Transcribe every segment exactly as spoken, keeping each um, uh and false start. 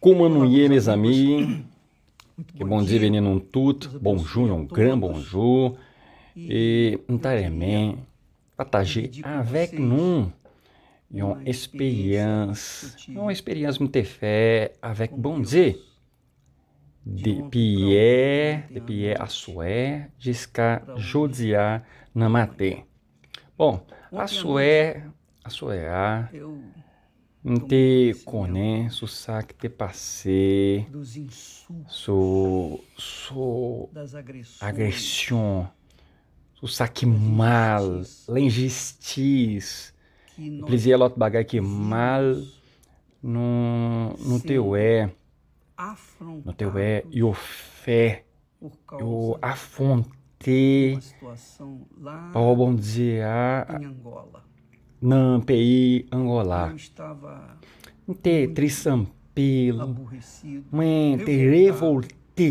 Kouman nou ye, mezanmi? Ke Bondye beni nou tout. Bonjou, yon gran bonjou. E m ta renmen pataje avèk nou yon esperyans, yon esperyans m te fè avèk Bondye. Depi yè, depi yè aswè, jiska jodi a nan maten. Bon, aswè, aswè a, m te konnen sou sa ki te pase, sou, sou agresyon, sou sa ki mal, lenjistis, plizyè lòt bagay ki mal, nou, nou te wè, nou te wè yo fè, yo afwonte pawòl Bondye a nan peyi Angola. M te tris anpil, mwen te revolte.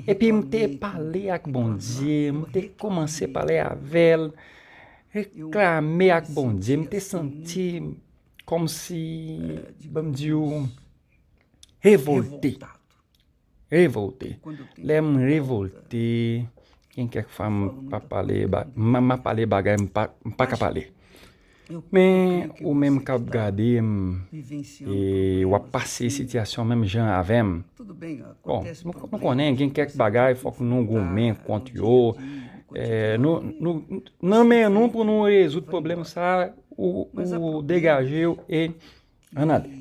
Epi m te pale ak Bondye, m te kòmanse pale avè l, reklame ak Bondye. M te santi kòmsi, ban m di w, revolte. Revolte. Lè m revolte, gen kèk fwa m pa pale, ba- m m ap pale bagay m pa, m pa ka pale. Men, ou menm k ap gade m, e w ap pase sitiyasyon menm jan avè m. Bon, nou, nou konnen gen kèk bagay, fòk nou goumen kont yo. E, nou, nou, nan men nou pou nou rezoud pwoblèm sa, ou, ou degaje w e ann ale.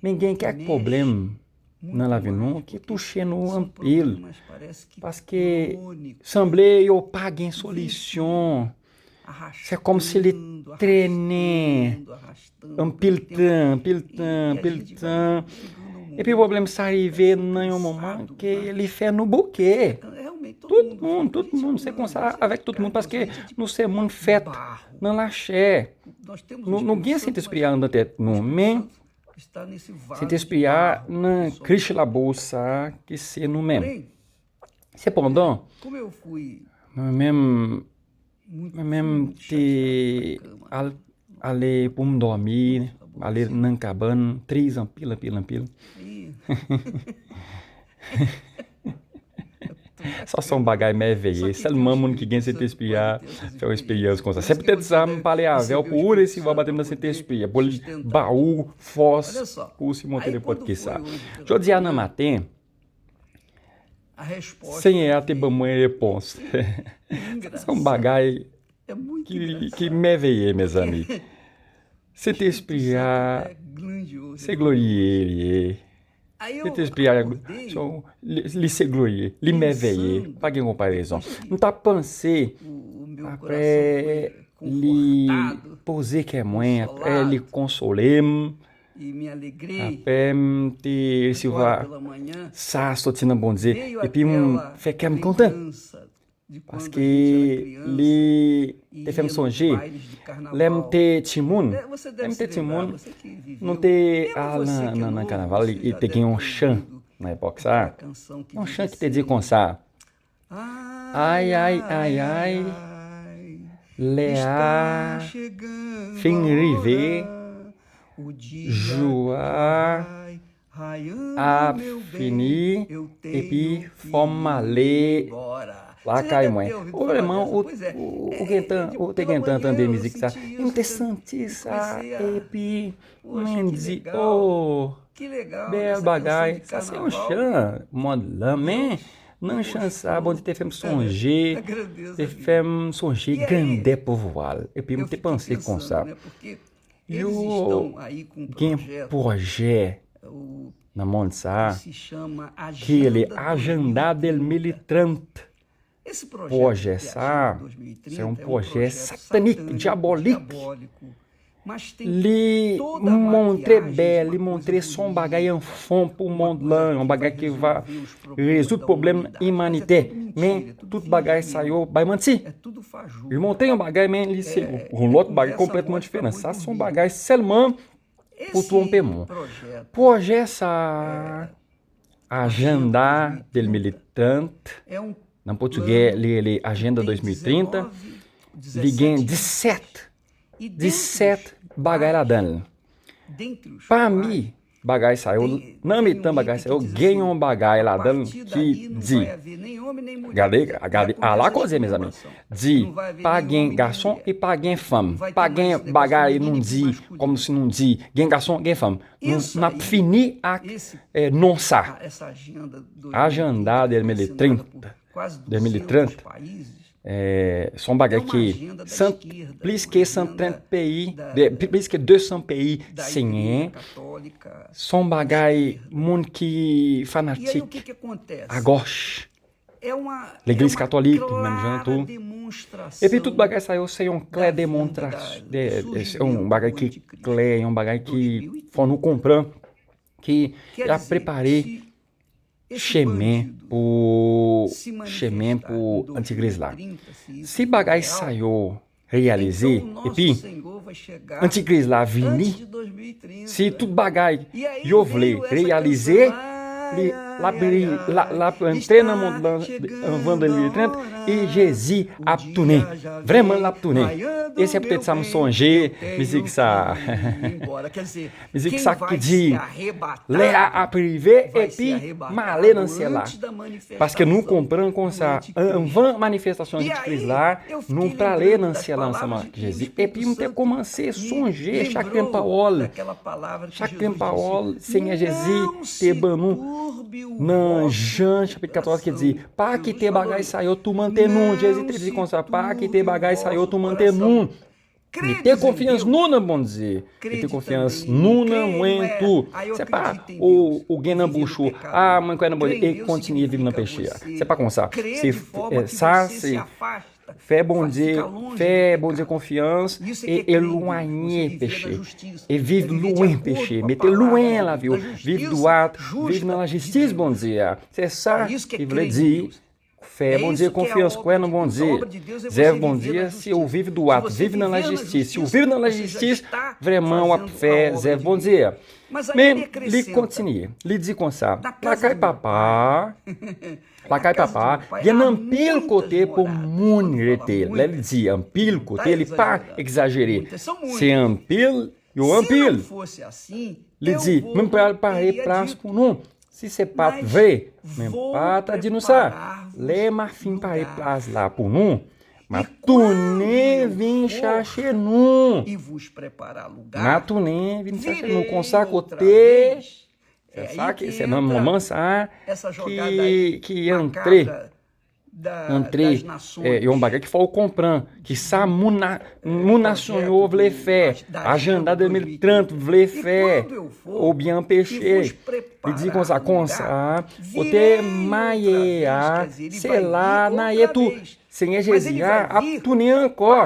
Men gen kèk pwoblèm nan lavi nou ki touche nou anpil. Paske sanble yo pa gen solisyon. Se kòmsi li trennen anpil tan, anpil tan, anpil tan. Epi pwoblèm sa rive nan yon moman ke li fè nou bouke. Tout moun, tout moun, se konsa avèk tout moun, paske nou se moun fèt nan lachè. Nou, nou gen Sentespri a anndan tèt nou, men Sentespri a nan krich labou sa ki se nou menm. Sepandan, mwen menm, mwen menm te al, ale pou m dòmi, ale nan kabann, tris anpil, anpil, anpil. Sa se yon bagay mèveye. Sèlman moun ki gen Sentespri a fè yon eksperyans konsa. Se poutèt sa m pale avè w pou ou resevwa batèm nan Sentespri a, pou l ba ou fòs pou w simonte nenpòt ki sa. Jodi a nan maten, Senyè a te ban mwen repons. Sa se yon bagay ki, ki mèveye, mezanmi. Sentespri a, se glorye li ye. Sentespri a, se yon- li, li se glorye, li mèveye, pa gen konparezon. M t ap panse, apre li poze kè mwen, apre li konsole m, apre m te resevwa sa soti nan Bondye, epi m fè kè m kontan. Paske li te fè m sonje lè m te timoun. Lè m te timoun, nou te al nan, nan, nan kanaval, e te gen yon chan nan epòk sa. Yon chan ki te di konsa, ay, ay, ay, ay, lè a fin rive, jou a ap fini, epi fò m ale lakay mwen. Ou vrèman, ou, ou, ou gentan, ou te gentan tande mizik sa. E m te santi sa, epi mwen di, oh, bèl bagay, sa se yon chan, mond lan, men nan chan sa, Bondye te fè m sonje, te fè m sonje grandè pouvwa l. Epi m te panse konsa, yo gen pwojè nan mond sa a ki rele Agenda dois mil e trinta. Pwojè sa a, se yon pwojè satanik, dyabolik. Li montre bèl, li montre se yon bagay anfon pou mond lan, yon bagay ki va rezoud pwoblèm imanitè. Men, tout bagay sa yo bay manti. Li montre yon bagay, men li se yon lòt bagay konplètman diferan. Sa se yon bagay sèlman pou twonpe moun. Pwojè sa a, Agenda dois mil e trinta, nan pòtigè, li rele Agenda dois mil e trinta, li gen disèt, disèt bagay ladan l. Pami bagay sa yo, nan mitan bagay sa yo, gen yon bagay ladan l ki di, gade, gade, ala koze, mezanmi, di, pa gen gason e pa gen fanm, pa gen bagay nou di, kòmsi nou di, gen gason, gen fanm. Nou, n ap fini ak eh, non sa. Ajanda dois mil e trinta, dois mil e trinta, é, se yon bagay ki plis ke san trant peyi, de, plis ke de san peyi siyen. Se yon bagay moun ki fanatik, agòch. Legliz katolik, menm jan tou. Epi tout bagay sa yo se yon klè demonstrasyon, se yon bagay ki klè, yon bagay ki fè nou konprann ki y ap prepare chemen pou, chemen pou antikris la. Si bagay sa yo reyalize, epi antikris la vini, si tout bagay yo vle reyalize, li, l ap, li, l ap, l ap antre nan mond lan anvan de mil trant, e Jezi ap tounen. Vrèman, l ap tounen. E se poutèt sa m sonje mizik sa. Mizik sa ki di, lè a ap rive, epi m ale nan syèl la. Paske nou konprann konsa, anvan manifestasyon Jezi Kris la, nou prale nan syèl la ansanm ak Jezi. Epi m te kòmanse sonje chak grenn pawòl. Chak grenn pawòl Senyè Jezi te ban nou nan Jan chapit katòz ki di, pa kite bagay sa yo toumante nou. Jezi te di konsa, pa kite bagay sa yo toumante nou. Mete konfyans nou nan Bondye. Mete konfyans nou nan mwen tou. Se pa ou, ou gen nan bouch ou, a, mwen kwè nan Bondye, e kontinye viv nan peche a. Se pa konsa. Se, eh, sa, se fè Bondye, fè Bondye konfyans e elwanye peche. E viv lwen peche. Mete lwen lavi w. Viv dwat, viv nan lajistis Bondye a. Se sa ki vle di fè Bondye konfyans, kwè nan Bondye. Zèv Bondye, si w viv dwat, viv nan lajistis. Si w viv nan lajistis, vrèman w ap fè zèv Bondye. Men, li kontinye. Li di konsa, lakay Papa, lakay Papa, gen anpil kote pou moun rete. Lè li di anpil kote, li pa egzajere. Se anpil, yo anpil. Li di, mwen pral pare plas pou nou. Si se pa t vre, men pa ta di nou sa. Lè m a fin pare plas la pou nou, m a tounen vin chache nou. M a tounen vin chache nou konsa kote. Se sa ki, se nan moman sa ki, ki antre. Antre, eh, yon bagay ki fò w konpran, ki sa moun, moun nasyon yo vle fè, ajanda de mil trant vle fè, oubyen anpeche. Li di konsa, konsa, kote m a ye a, se la n a ye tou. Senyè Jezi a ap tounen ankò.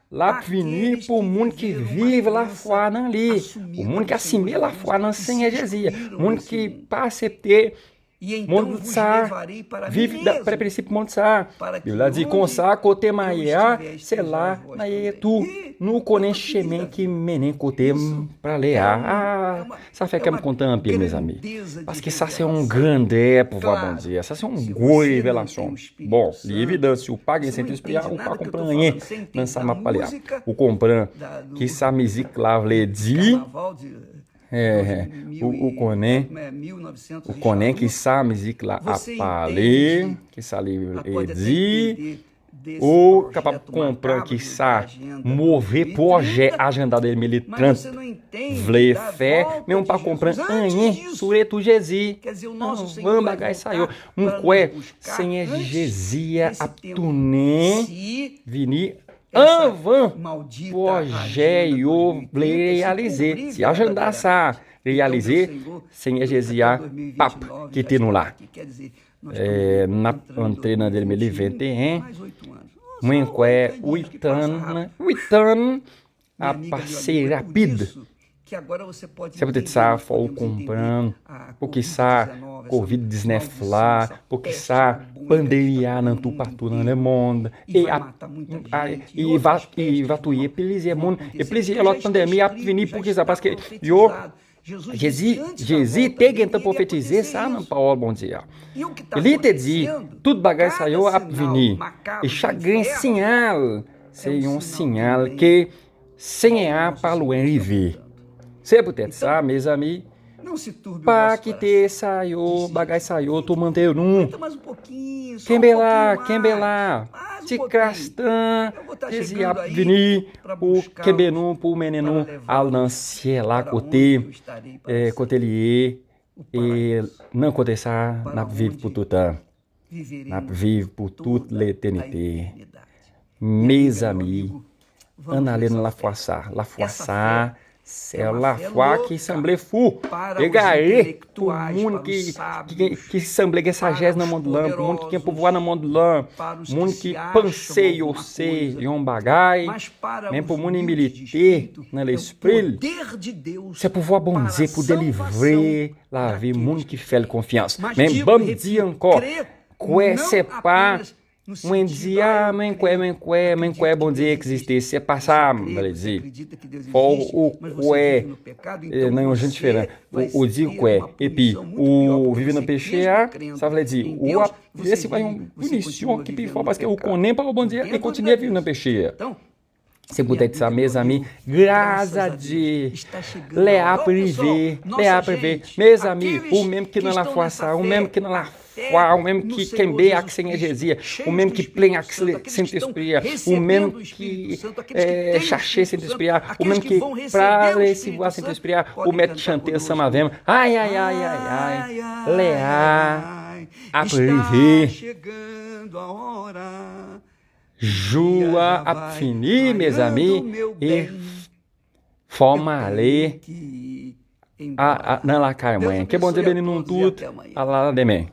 L ap vini pou moun ki viv lafwa nan li, pou moun ki asime lafwa nan Senyè Jezi, moun ki pa aksepte mond sa, viv daprè prensip mond sa. Bib la di konsa, kote m a ye a, se la n a ye tou. Nou konnen chemen ki mennen kote m prale a. A, sa fè kè m kontan anpil, mezanmi. Paske sa se yon grandè pouvwa Bondye a. Sa se yon gwo revelasyon. Bon, li evidan, si w pa gen Sentespri a, ou pa konprann anyen nan sa m ap pale a. Ou konprann ki sa mizik la vle di. Eh, ou, ou konnen, ou konnen ki sa mizik la ap pale, ki sa li vle di. Ou kapab konprann ki sa move pwojè ajanda de mil trant vle fè, men ou pa konprann anyen sou retou Jezi. Anvan bagay sa yo, m kwè Senyè Jezi a ap tounen vini anvan pwojè yo vle reyalize. Si ajanda sa reyalize, Senyè Jezi a p ap kite nou la. Eh, n ap antre nan de mil venteyen. Mwen kwè uit an, uit an ap pase rapid. Se poutèt sa, fò w konprann poukisa kovid diznèf la, poukisa pandemi a nan toupatou nan lemonn, e ap, a, e va, e va touye plizyè moun, e plizyè lòt pandemi ap vini. Poukisa? Paske yo, Jezi, Jezi te gentan pwofetize sa nan pawòl Bondye a. Li te di, tout bagay sa yo ap vini, e chak grenn siyal se yon siyal ke Senyè a pa lwen rive. Se poutèt sa, mezanmi, Pa kite sa yo, bagay sa yo, toumante nou. Kenbe la, kenbe la. Ti kras tan, Jezi ap vini pou kenbe nou, pou mennen nou al nan syèl la kote, eh, kote li ye. E nan kote sa, n ap viv pou toutan. N ap viv pou tout letènite. Mezanmi, ann ale nan lafwa sa. Lafwa sa, se yon lafwa ki sanble fou, egare, pou moun ki, ki, ki sanble gen sajès nan mond lan, pou moun ki gen pouvwa nan mond lan, moun ki panse yo se yon bagay, men pou moun ki milite nan lespri l, se pouvwa Bondye pou delivre lavi moun ki fè l konfyans. Men ban m di ankò, kwè se pa, mwen di, a, mwen kwè, mwen kwè, mwen kwè Bondye egziste. Se pa sa m vle di. Fò ou kwè, eh, nan yon jan diferan. Ou, ou di kwè, epi ou viv nan peche a, sa vle di, ou ap resevwa yon pinisyon ki pi fò paske ou konnen pawòl Bondye a e kontinye viv nan peche a. Se poutèt sa, mezanmi, gras a Dye, lè a ap rive, lè a ap rive. Mezanmi, ou menm ki nan lafwa sa, ou menm ki nan lafwa, ou menm ki kenbe ak Senyè Jezi, ou menm ki plen ak Se-, Sentespri a, ou menm ki, eh, chache Sentespri a, ou menm ki pral resevwa Sentespri a, ou mèt chante ansanm avè m. Ay, ay, ay, ay, ay. Lè a ap rive. Jou a ap fini, mezanmi, e fò m ale a, a, nan lakay mwen. Ke Bondye beni nou tout. A la demen.